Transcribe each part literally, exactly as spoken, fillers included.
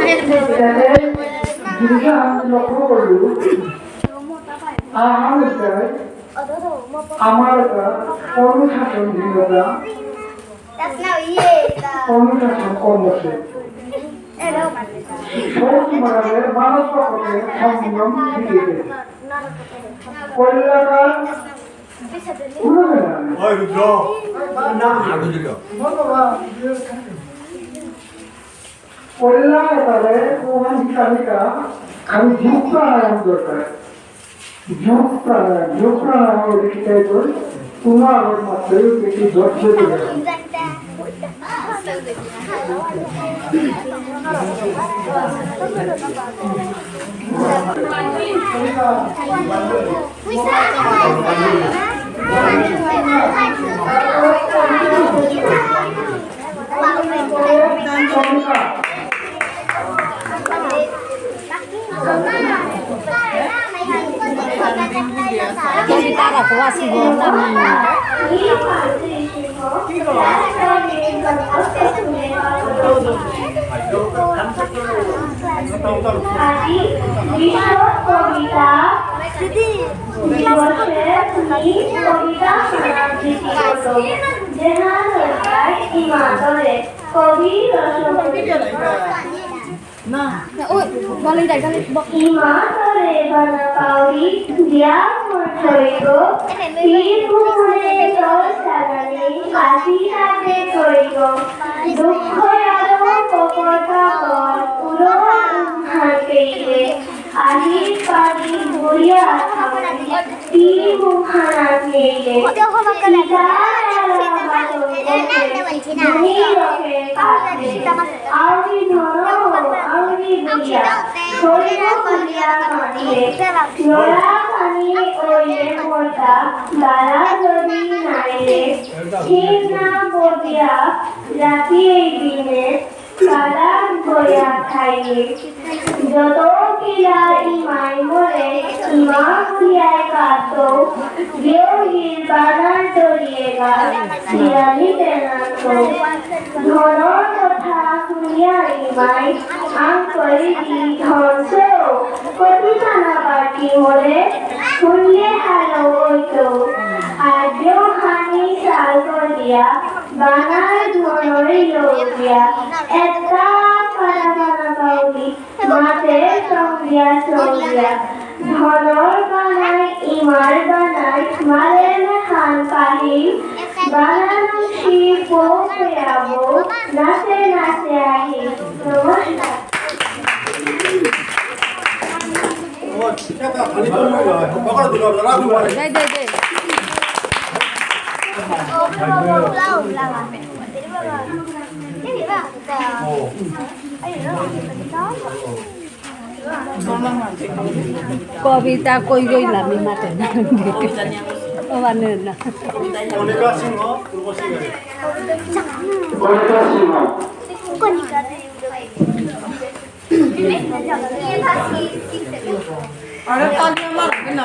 এতে জিনিসটা আমি লক্ষ্য করলু, আহান যায় আমার এটা অনুশাসনহীনতা, অনুশাসন কর্মসূচি। সৌদি মারাদের মানব প্রকৃতির সংযম শিখিয়ে দেবে। কল্যাণকার ওই রুদ্র। না, রুদ্র। কল্যাণ এবারে ওখান হিসাবিকা আমি যোগ প্রাণায়াম দরকার। যোগ প্রাণায়াম, যোগ প্রাণায়াম ওই লিখিত হয়েছে। তোমার ওর মাত্র একটি ধৈর্য ধরে রাখো। আজি বিশ্ব কবিতা দিবসে তুমি কবিতা আবৃত্তি করো। যেহান হইতাই ইমাতরে কবি রসকবি। না। না, ওই, বলেন যাই, তাহলে ব- ইমাতরে বানা পাউরি দিয়া মন ছড়িব। তীর ভ্রমণে তোর সালানি, হাসি হাতে ছড়িব। দুঃখ আলো কপটা কর, উড়ো উহান পেইলে। আহির পানি ভরিয়া থাউরি, তি মুহানা নেইলে। সীতার আলাপ বাতল করতে, মুনি লোকে কাছে। আউরি ধন, আউরি বুলিয়া, শরীর খুলিয়া মাতিলে। লড়া পানি ওইলে মরতা, বালা যদি নাইলে। ঠিক না বদিয়া, রাতি এই দিনে, কালা বয়া খাইলে। যত কিলা ইমাই মরে, ইমা বুলিয়াই কাতো, গেউ গিল বানার দরিয়েগা, বিয়ানি তেনাতো। ধনর কথা হুনিয়া ইমাই, আং করি দি ধ্বংস। কতি মানা বাটি মরে, হুনলে হালো ওইতো। আজও হানি সাল করিয়া, বানাই ধনরে লৌটিয়া, এতা পারা বানা পাউরি, মাতে সঙ্গিয়া সঙ্গিয়া। ধনর বানাই, ইমার বানাই, মালে মেহান পাহি, বানানো শিল্প পেয়াবো, নাচে নাচে আহি। নমস্কার। দে, দে, দে। কবিতা কই রইলাম, এই মাঠে। ও, মানে না। কণিকা সিংহ, পূর্ব সিঙ্গারে। কণিকা সিংহ। আরে, তালি আমার হবে না।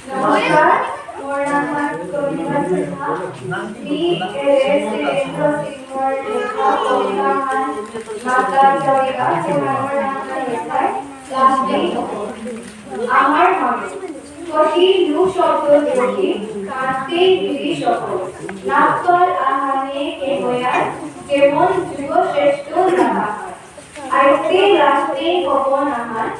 নমস্কার, মোর নাম Kabita Sinha. B A S A entrance exam লেখা কবিতা আমার মাতার কবিতা, মোর নাম লেখায় লাস্ট নেই। আমার মনে কতি লু শব্দ দেখি, কাঁদতে দিবি সকল। নাকতল আহানে কেবয়ার, কেমন যুগ শ্রেষ্ঠ জাগা। আইতে লাস্টে হবন আহান,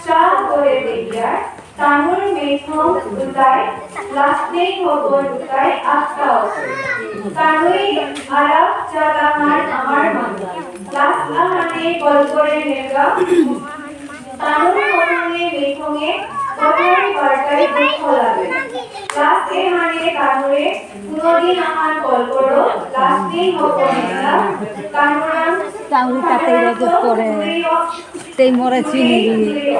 চা করে দেখিয়ার, তানুর মেথম উতাই, লাস্টে হবন উতাই, আত্মাও। তানুই আরাপ চা তাহান আমার মন। লাস্ট আহানে কল করে নেগা, তানুর মননে মেথমে, কথার বার্তায় দুঃখ লাগে। লাস্ট এহানে তানুরে, কোনোদিন আহান কল করো, লাস্ট দিন হবন এলা, তানুরাম, চাউরি কাতে রোজ করে। তেই মরে চিনি।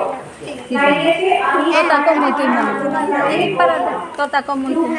তোতা কমই তুই মা। এই পারা তোতা কমই তুই।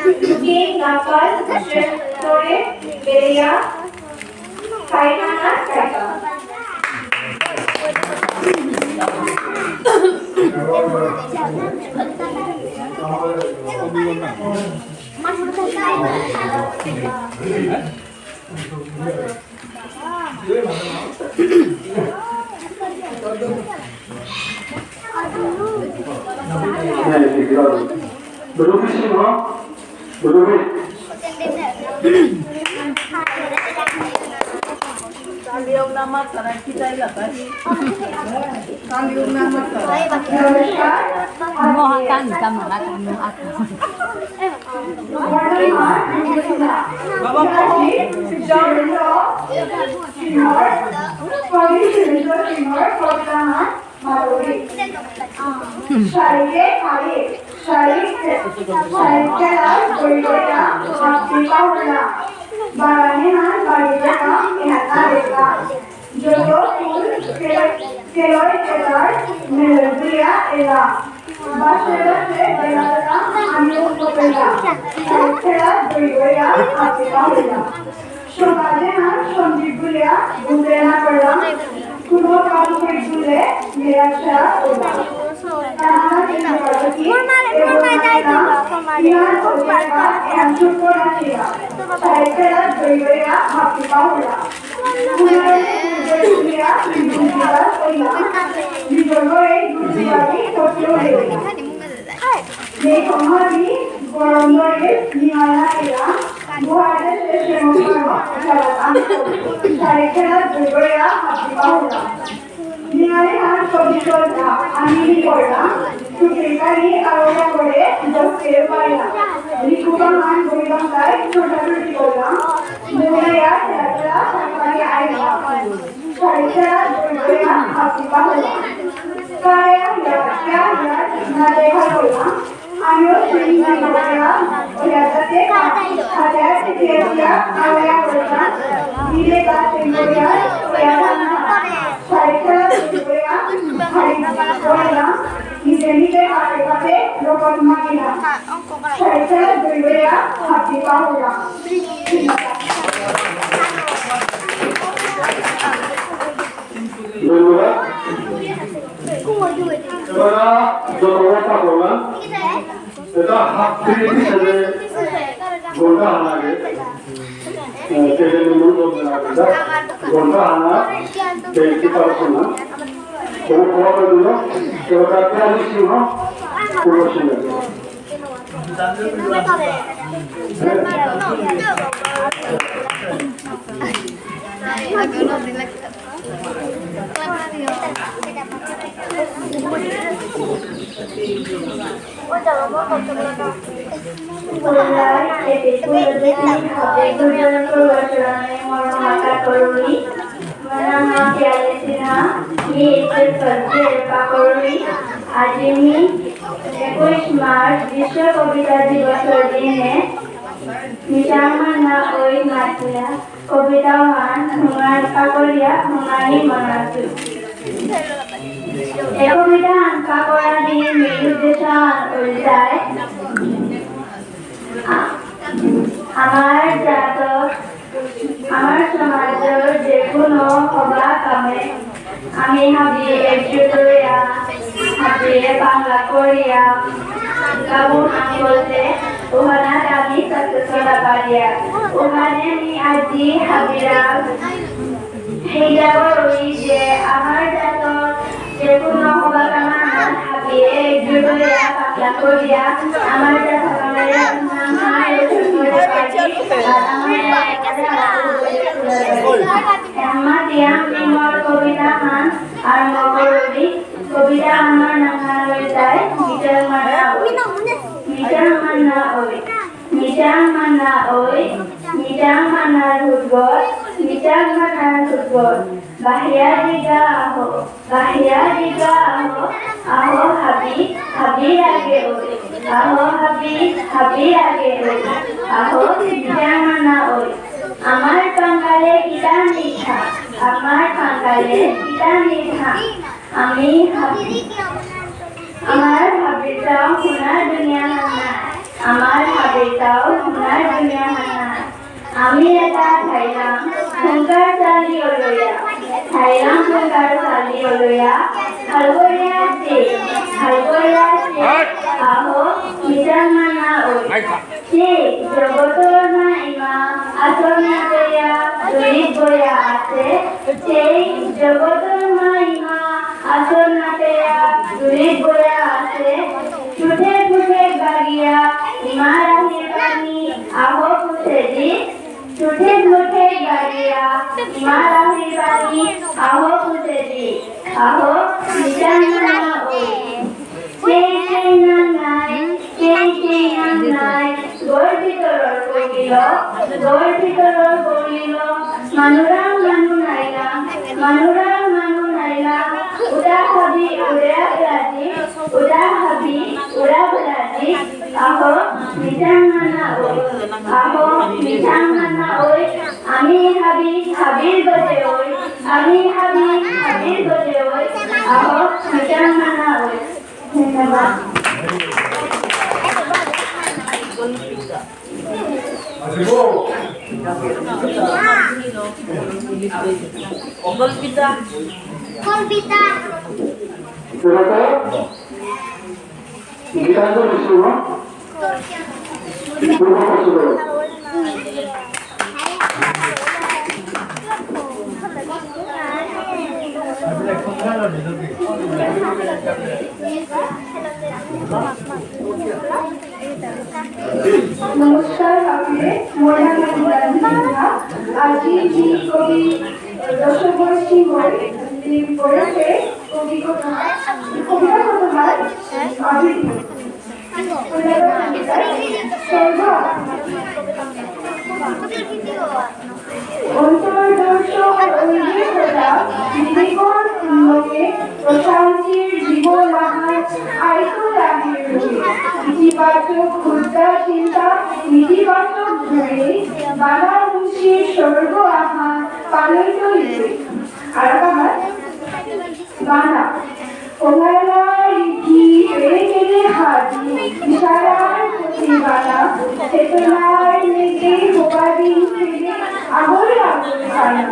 রবি সিংহ, রবি। মহাকাঙ্ক্ষা মারা কোনো আত্মা। শাড়িতে খালি, শাড়ি, শাড়ি খেলার দই দইয়া হাতি পাহুলা। বাগানে হান বাড়ি দেখা এহাতা দেখা। যত ফুল খেলই খেলার মেলই দিয়া এলা। বাসে বাসে বেড়াতাম আমিও কপেলা। খেলা দই দইয়া হাতি পাহুলা। সকালে হান সন্দীপ বুলিয়া বুঝে না পারলাম। কোনো কাম করে তুলে মেরা ছাড়া ওলা। তাহারা চিন্তা করলো কি, এ বললাম, ইহান ওদের বা এহান চুপ করা ছিলা। সাইকেলা দই দইয়া হাতি পাহুলা। নিঙালে হান কবিতা আমি পড়লাম, সুপ্রিকারি আরোরা করে দশ পেয়ে পারলাম। রিকুবা মান বইবাং তাই ছোটাছুটি করলাম। মহিলা খেলাধুলা সরকারি আইন। সাইকেলা দই দইয়া হাতি পাহুলা। কারে আইয়া, কে আইয়া, না দেখা করলাম। আমিও সেই মনে করিয়া, ওই রাস্তাতে হাতে হাতে ফিরিয়া ফিরিয়া আওয়া করলাম। ধীরে গা সেই করিয়া, ওই রাস্তা সাইকেলা দই দইয়া, হাতি পাহুলা। নিজে নিজে হাতে হাতে রকম মাগিলাম। সাইকেলা দই দইয়া, হাতি পাহুলা। ধন্যবাদ। এবার যত কথা বললাম, এটা হাত ফিরে হিসেবে ঘন্টা হানাকে, আহ, কেটে নিয়ে মূল বলতে না, এটা ঘন্টা হানা দেখতে পারবো না। কোনো খবর দিল, এবার প্রাণী সিংহ, পূর্ব সিংহ। আজি মি একুশ মার্চ বিশ্ব কবিতা দিবসর দিনে মিটার মানা ওই মাতিয়া কবিতাহান হুঙার পাকরিয়া হুঙানি মনাসু। এ কবিতাহান পাকরানি মি উদ্দেশ্যহান ইলতাই, আ-, আমার জাতর, আমার সমাজর যে কোনো হবা কামে আমি হাবি একজুট হইয়া, হাবিয়ে বাংলা করিয়া, কাবু আঙ্গলতে, ওহানাত আমি success হতা পারিয়া। ওহানে আমি আজি হাবিরা, হেইয়াও ওই যে আমার জাতর যে কোনো হবা কামানা হাবিয়ে একজুট হইয়া, বাংলা করিয়া, আমার জাতর নাম হাই করে পারি, আর আমার এম্মা তিয়াং মি মোর কবিতাহান আরম্ভ করুরি। কবিতা আমার নাঙহান ইলতাই মিটার মানা ওই। মিটার মানা ওই। মিটার মানা ওই। মিটার মানা ভূতগর। মিটার মানা ভূতগর। বাহিয়া দিগা আহো। বাহিয়া দিগা আহো। আহো হাবি, হাবি আগে ওই। আহো হাবি, হাবি আগে ওই। আহো মিটার মানা ওই। আমার পাঙ্গালে কিতা মিঠা, আমার পাঙ্গালে কিতা মিঠা। আমি হাবি, আমার হাবিতাও হুনার দুনিয়া হানা, আমার হাবিতাও হুনার দুনিয়া হানা। আমি এটা খাইলাম, হুঙ্কার চালি অলয়া। থাইলাম ফুলকার ফালি অলয়া, হালগরিয়া চে, হালগরিয়া চে, আহো, মিচাং মানা ওই। চে, জগতর মা ইমা, আসর নাতেয়া, দুরিত বয়া আছে। চে, জগতর মা ইমা, আসর নাতেয়া, দুরিত বয়া আছে। ছুটে ছুটে বাগিয়া, ইমা রাহে পানি, আহো পুছেদি। ছুটে ছুটে বাগিয়া, ইমা রাহে পানি, আহো পুছেদি। আহো, মিচাং মানা ওই। চেই চেই নাং নাই, চেই চেই নাং নাই, ঘর ভিতরর করিল, ঘর ভিতরর করিল, মানুরাং মানু নাইলাং, মানুরাং মানু নাইলাং, উদা হাবি উড়া ভুলাজি, উদা হাবি উড়া ভুলাজি, আহো, মিচাং মানা ওই, আহো, মিচাং মানা ওই, আমি হাবি হাবির গজে ওই, আমি হাবি হাবির গজে ওই, আহো, মিচাং মানা ওই। ধন্যবাদ। কল্পিতা। কল্পিতা। গীতাঞ্জলি সিংহ। পূর্ব পশ্চিম। নমস্কার, হাবিরে, মোর নাম মধুরানী সিনহা। আজি মি কবি রসগোষ্ঠী সিংহর পরিচয়ে কবি কথা, কবিতা কথা আবৃত্তি। স্বর্গ। অন্তর্দর্শন ও উল্লেখতা বিবেকর উন্নতে প্রশান্তির জীবন আহার আয়ত লাগে রূপে। ইতিবাচক হুদ্দা চিন্তা, নেতিবাচক দূরে, বানা মুন্সির স্বর্গ আহার পালন রূপে। আর আহার বানা। ওহালা রিকি পেরে পেরে হাতি, ইশারার প্রতি বানা, চেতনার মেঘে হোপাদি ফেলে আগর আগর খানা।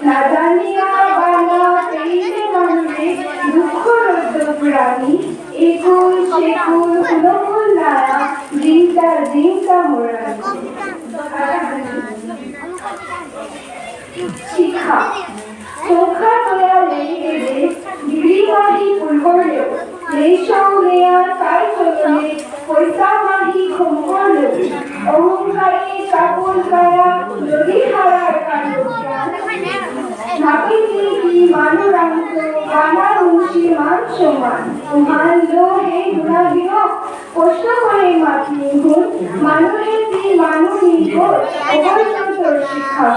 না জানিয়া বানা পেইলে মানুরে দুঃখ রোদ্দ পুরানি, একুল সেকুল হুলকুল নানা, জিংতা জিংতা মোরানি। শিক্ষা। সংখ্যা তয়া লেই গেলে, গিরি মাহি ফুল করলেও, লেইসৌ নেয়া তাই চললে, পয়সা মাহি খম করলেও, অহংকারে কাপড় কায়া, নদী হারার কাণ্ড। নাপিতি কি মানুরাংত, বানা মুন্সি মান সম্মান, উহান লো হে গুণাবিয়োগ, কষ্ট করে মাতি নিহুন, মানুরে তি মানু নিগো, অবৈধ তোর শিক্ষা।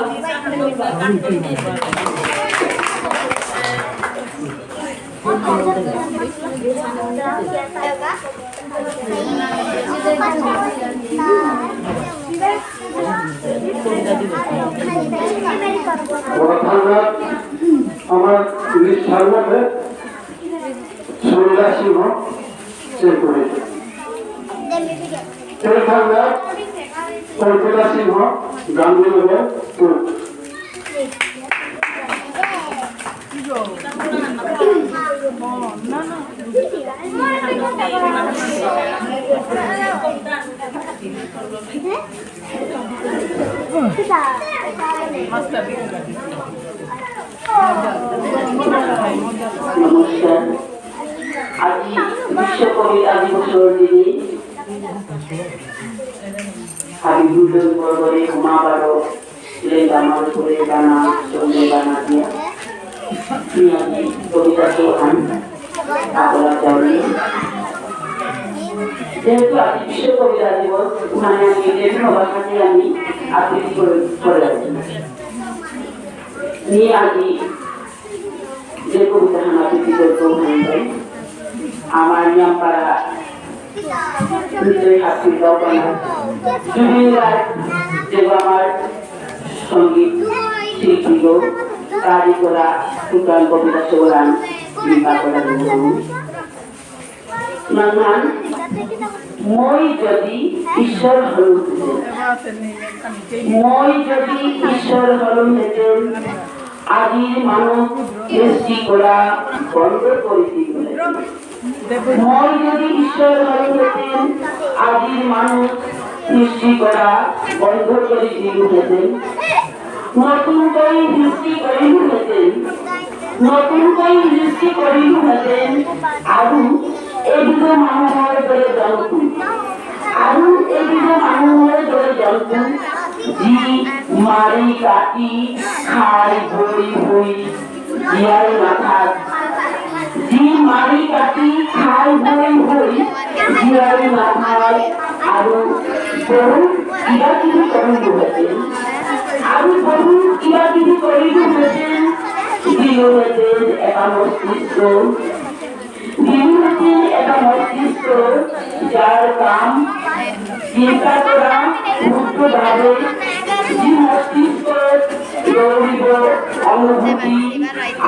প্রধান আমার লিস্ট সামনে সুনীলা সিংহ, চেক করে। তেল থাকবে কল্পিতা সিংহ, গান্ধীনগর, কুক। নমস্কার। আজি বিশ্ব কবিতা দিবসর দিনে হাবি বুলন বরবরে উমা বারো লেঙ্গা মারুপুরে বানা, চন্দ্রে বানা দিয়া। মি আজি কবিতা চৌহান, আকলা চাউলি। যেহেতু আজি বিশ্ব কবিতা দিবস, মানে আমি বিভিন্ন ভাষাতে আমি আবৃত্তি করে, করে আছি। মি আজি যে কবিতাহান আবৃত্তি করতৌ হান, আমার নিয়ামপাড়া হৃদয় হাতি দোকানা জুবিন গার্গ, যে আমার সঙ্গীত শিল্পী গো, তারি করা কুটান কবিতা চৌহান, নিপা করা গুরু। নাঙহান, মই যদি ঈশ্বর হলু হেতেন, মই যদি ঈশ্বর হলু হেতেন, আজির মানুষ সৃষ্টি করা বন্ধ করে দিল। মই যদি ঈশ্বর হইতেন, আজির মানুষ সৃষ্টি করা বন্ধ করে দিল হতেন। নতুনকৈ সৃষ্টি কৰিলো হেতেন, নতুনকৈ সৃষ্টি কৰিলো হেতেন, আৰু এবিধ মানুহৰ দৰে জন্তু, আৰু এবিধ মানুহৰ দৰে জন্তু, যি মাৰি কাটি খাই বৈ হৈ জীয়াই নাথাক, যি মাৰি কাটি খাই বৈ হৈ জীয়াই নাথাক, আৰু বহুত কিবা কিবি কৰিলো হেতেন, আৰু বহুত কিবা কিবি কৰিলো হেতেন, দিলো হেতেন এটা মস্তিষ্ক, দিলো হেতেন এটা মস্তিষ্ক, যাৰ কাম চিন্তা কৰা, মুক্তভাৱে, যি মস্তিষ্ক দৌৰিব অনুভূতি,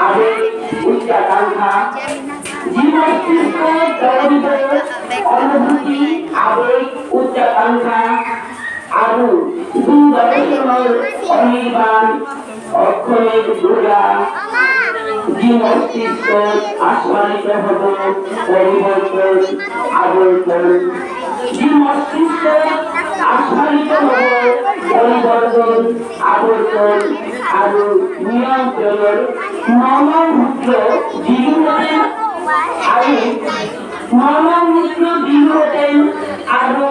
আবেগ, উচ্চাকাংক্ষা, যি মস্তিষ্ক দৌৰিব অনুভূতি, আবেগ, উচ্চাকাংক্ষা, আৰু দূৰদৰ্শনৰ অনিৰ্বাণ অক্ষয়ৰ দুৰ্গা, যি মস্তিষ্কত আস্ফালিত হ'ব পৰিৱৰ্তন, আৱৰ্তন, যি মস্তিষ্কত আস্ফালিত হ'ব পৰিৱৰ্তন, আৱৰ্তন আৰু নিয়ন্ত্ৰণৰ মনোমুদ্ৰ যিটো মানে আৰু মনোমুদ্ৰ যিটো আৰু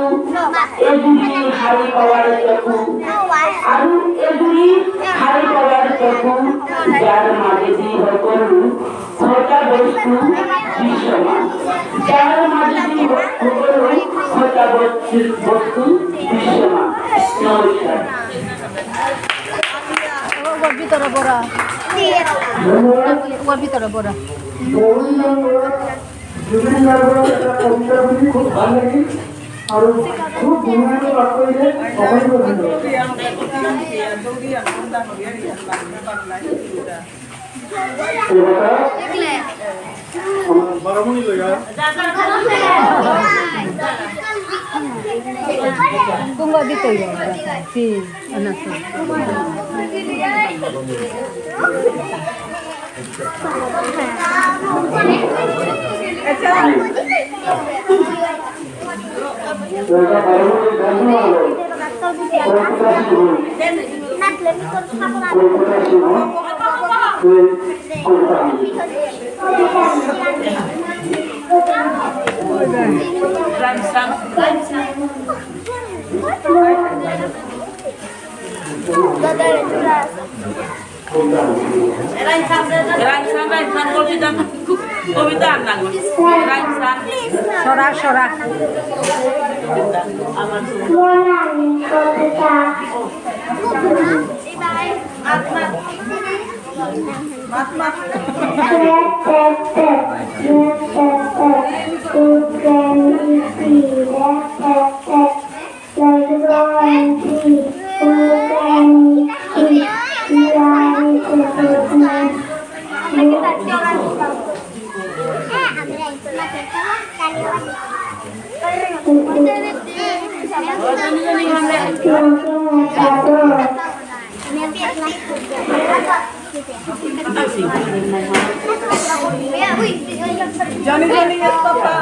এজুৰি হাৰি পাৱাৰ চকু, আৰু এজুৰি হাৰি পাৱাৰ চকু, যাৰ মাজেদি সকলো সচা বস্তু দৃশ্যমান, যাৰ মাজেদি সকলো সচা বস্তু, বস্তু দৃশ্যমান। নমস্কাৰ। ও, ও ভিতরে বড়া। ও ভিতরে বড়া। জুবিন গাৰ্গৰ এটা কবিতা শুনি খুব ভাল লাগিল আৰু খুব ধুনীয়াকৈ পাঠ কৰিলে। সকলোকে ধন্যবাদ। এইবাৰ আমাৰ বাৰমণি লয়া। Kung ba dito yun? Si, ano to? রাইমসান, রাইমসান, কবিতা, কবিতা আন না গো। রাইমসান। সরা, সরা। Let's go and see who can eat. We are the business. Johnny, Johnny, yes, Papa.